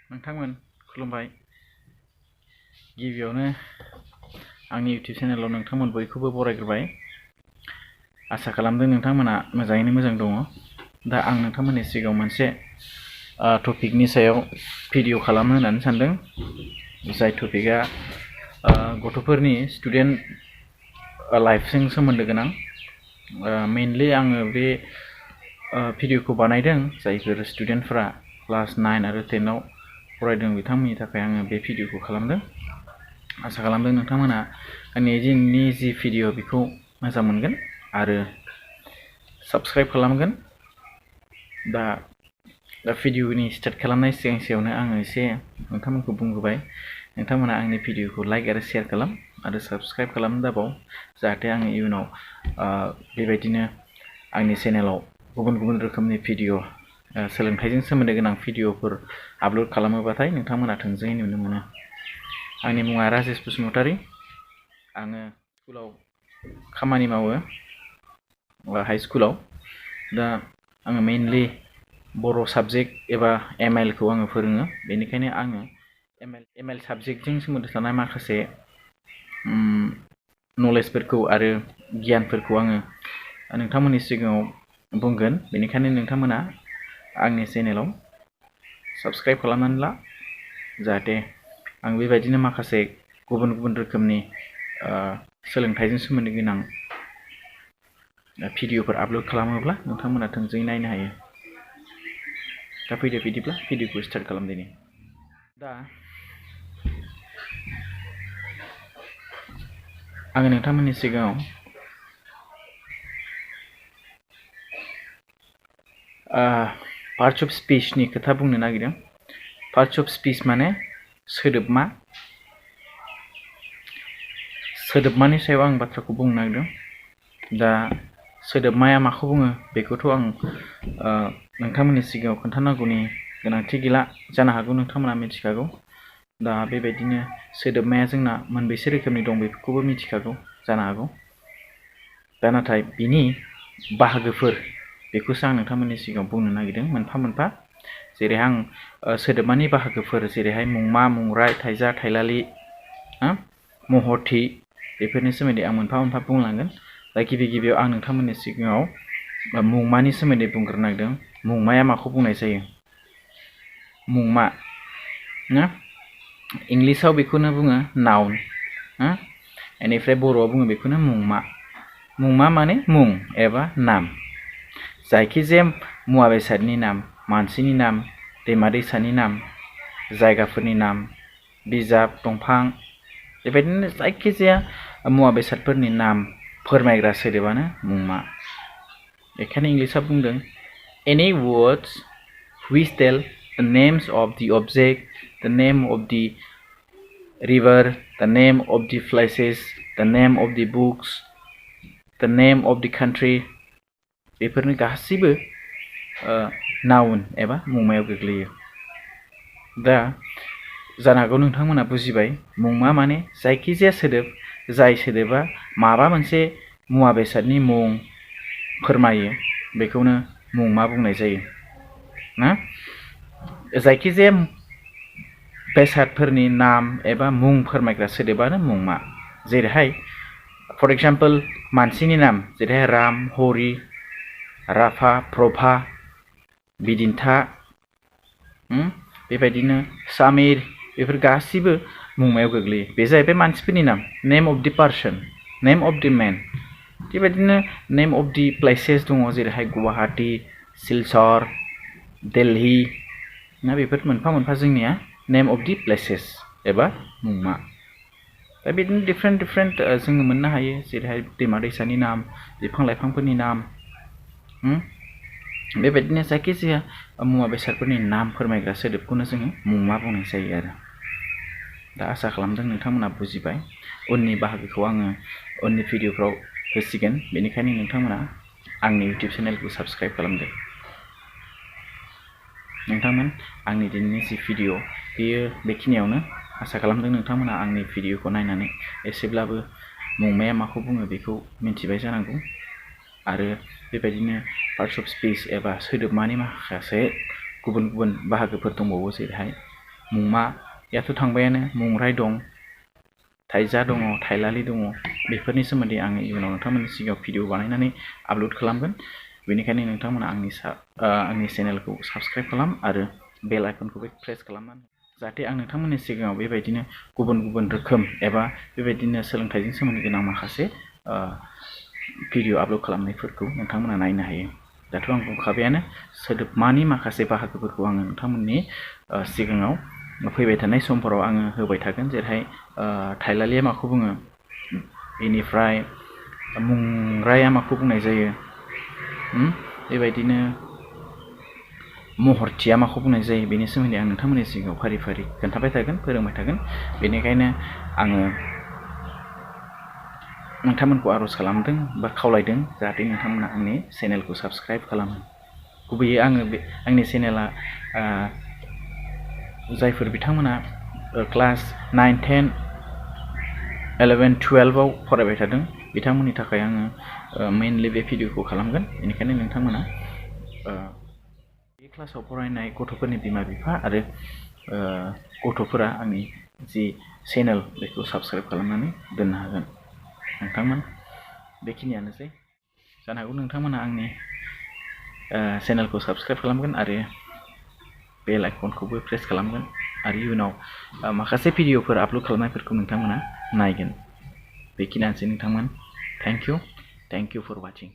नोंथांमोन खुलुमबाय गिबियावनो आंनि YouTube चेनेलाव नोंथांमोन बयखौबो बरायग्रोबाय आसा खालामदों नोंथांमोना मोजाङैनो मोजां दङ दा आं नोंथांमोननि सिगाङाव मोनसे टपिकनि सायाव भिडिअ खालामनो होननानै सानदों जाय टपिकआ गथ'फोरनि स्टुडेन्ट लाइफजों सोमोन्दो गोनां मेनलि आङो बे भिडिअखौ बानायदों जायफोर स्टुडेन्टफोरा क्लास 9 आरो 10 आव फरायदों बिथांमोननि थाखाय आङो बे भिडिअखौ खालामदों आसा खालामदों नोंथांमोना आंनि जि भिडिअ बेखौ मोजां मोनगोन आरो साबस्क्राइब खालामगोन दा भिडिअनि स्टार्ट खालामनाय सिगांनो आङो एसे नोंथांमोनखौ बुंग्रोबाय नोंथांमोना आंनि भिडिअखौ लाइक आरो शेयार खालाम आरो साबस्क्राइब खालामनो दाबाव जाहाथे आङो इयुनाव बेबायदिनो आंनि चेनेलाव गुबुन गुबुन रोखोमनि भिडिअ सोलोंथाइजों सोमोन्दो गोनां भिडिअफोर आपल'ड खालामोबाथाय नोंथांमोना थोंजोङै नुनो मोनो आंनि मुङा राजेश बसुमतारी आङो स्कुलाव खामानि मावो हाई स्कुलाव दा आङो मेनलि बर' साबजेक्ट एबा ML खौ आङो फोरोङो बेनिखायनो आङो ML साबजेक्टजों सोमोन्दो थानाय माखासे नलेजफोरखौ आरो गियानफोरखौ आङो नोंथांमोननि सिगाङाव बुंगोन बेनिखायनो नोंथांमोना आंनि चेनेलाव साबस्क्राइब खालामनानै ला जाहाथे आं बेबायदिनो माखासे गुबुन गुबुन रोखोमनि सोलोंथाइजों सोमोन्दो गोनां भिडिअफोर आपल'ड खालामोब्ला नोंथांमोना थोंजोङै नायनो हायो दा फैदो बिदिब्ला भिडिअखौ स्टार्ट खालामदिनि दा आङो नोंथांमोननि सिगाङाव पार्ट्स अफ स्पीचनि खोथा बुंनो नागिरदों पार्ट्स अफ स्पीच माने सोदोबमानि सायाव आं बाथ्राखौ बुंनो नागिरदों दा सोदोबमाया माखौ बुङो बेखौथ' आं नोंथांमोननि सिगाङाव खोन्थानांगौनि गोनांथि गैला जानो हागौ नोंथांमोना मिथिखागौ दा बेबायदिनो सोदोबमाया जोंना मोनबेसे रोखोमनि दं बेफोरखौबो मिथिखागौ जानो हागौ दा नाथाय बिनि बाहागोफोर बेखौसो आं नोंथांमोननि सिगाङाव बुंनो नागिरदों मोनफा मोनफा जेरै आं सोदोबमानि बाहागोफोर जेरैहाय मुंमा मुंराय थाइजा थाइलालि महरथि बेफोरनि सोमोन्दै आं मोनफा मोनफा बुंलांगोन दा गिबियाव आं नोंथांमोननि सिगाङाव मुंमानि सोमोन्दै बुंग्रोनो नागिरदों मुंमाया माखौ बुंनाय जायो मुंमा ना इंलिसाव बेखौनो बुङो नाउन बेनिफ्राय बर'आव बुङो बेखौनो मुंमा माने मुं एबा नाम जायखिजाया मुवा बेसादनि नाम मानसिनि नाम दैमा दैसानि नाम जायगाफोरनि नाम बिजाब दंफां बेबायदिनो जायखिजाया मुवा बेसादफोरनि नाम फोरमायग्रा सोदोबानो मुंमा बेखायनो इंलिसाव बुंदों any words which tell the names of the object the name of the river the name of the places the name of the books the name of the country बेफोरनो गासैबो नाउन एबा मुंमायाव गोग्लैयो दा जानो हागौ नोंथांमोना बुजिबाय मुंमा माने जायखिजाया सोदोब जाय सोदोबा माबा मोनसे मुवा बेसादनि मुं फोरमायो बेखौनो मुंमा बुंनाय जायो ना जायखिजाया बेसादफोरनि नाम एबा मुं फोरमायग्रा सोदोबानो मुंमा जेरैहाय फर एग्जाम्पल मानसिनि नाम जेरैहाय राम हरि राभा प्रभा बिदिन्था बेबायदिनो सामिर बेफोर गासिबो मुंमायाव गोग्लैयो बे जाहैबाय मानसिफोरनि नाम name of the person name of the man बेबायदिनो नेम अफ दि प्लेसेस दङ जेरैहाय गुवाहाटी सिलचर दिल्ली ना बेफोर मोनफा मोनफा जोंनिया नेम अफ दि प्लेसेस एबा मुंमा दा बिदिनो डिफरेन्ट जोङो मोननो हायो जेरैहाय दैमा दैसानि नाम बिफां लाइफांफोरनि नाम बेबायदिनो जायखिजाया मुवा बेसादफोरनि नाम फोरमायग्रा सोदोबखौनो जोङो मुंमा बुंनाय जायो आरो दा आसा खालामदों नोंथांमोना बुजिबाय उननि बाहागोखौ आङो उननि भिडिअफ्राव होसिगोन बेनिखायनो नोंथांमोना आंनि YouTube चेनेलखौ साबस्क्राइब खालामदो नोंथांमोन आंनि दिनैनि जि भिडिअ बेयो बेखिनियावनो आसा खालामदों नोंथांमोना आंनि भिडिअखौ नायनानै एसेब्लाबो मुंमाया माखौ बुङो बेखौ मिथिबाय जानांगौ आरो बेबायदिनो पार्ट्स अफ स्पीच एबा सोदोबमानि माखासे गुबुन गुबुन बाहागोफोर दंबावो जेरैहाय मुंमायाथ' थांबायानो, मुंराय दं, थाइजा दङ, थाइलालि दङ। बेफोरनि सोमोन्दै आङो इयुनाव नोंथांमोननि सिगाङाव भिडिअ बानायनानै आपल'ड खालामगोन। बेनिखायनो नोंथांमोना आंनि चेनेलखौ साबस्क्राइब खालाम आरो बेल आइकनखौबो प्रेस खालामनानै जाहाथे आं नोंथांमोननि सिगाङाव बेबायदिनो गुबुन गुबुन रोखोम एबा बेबायदिनो सोलोंथाइजों सोमोन्दो गोनां माखासे भिडिअ आपल'ड खालामनायफोरखौ नोंथांमोना नायनो हायो। दाथ' आं बुंखाबायानो, सोदोबमानि माखासे बाहागोफोरखौ आङो नोंथांमोननि सिगाङाव फैबाय थानाय समफोराव आङो होबाय थागोन। जेरैहाय थाइलालिया माखौ बुङो, बेनिफ्राय मुंराया माखौ बुंनाय जायो, बेबायदिनो महरथिया माखौ बुंनाय जायो, बेनि सोमोन्दै आं नोंथांमोननि सिगाङाव फारि फारि खोन्थाबाय थागोन, फोरोंबाय थागोन। बेनिखायनो आङो नोंथांमोनखौ आर'ज खालामदों बा खावलायदों जाहाथे नोंथांमोना आंनि चेनेलखौ साबस्क्राइब खालामो। गुबैयै आंनि चेनेला जायफोर बिथांमोना क्लास 9, 10, 11, 12आव फरायबाय थादों बिथांमोननि थाखाय आङो मेइनलि बे भिडिअखौ खालामगोन। बेनिखायनो नोंथांमोना बे क्लासाव फरायनाय गथ'फोरनि बिमा बिफा आरो गथ'फोरा आंनि जि चेनेल बेखौ साबस्क्राइब खालामनानै दोननो हागोन। नोंथांमोन, बेखिनियानोसै। जानो हागौ नोंथांमोना आंनि चेनेलखौ साबस्क्राइब खालामगोन आरो बेल आइकनखौबो प्रेस खालामगोन आरो इयुनाव माखासे भिडिअफोर आपल'ड खालामनायफोरखौ नोंथांमोना नायगोन। बेखिनियानोसै नोंथांमोन। Thank you for वाचिं।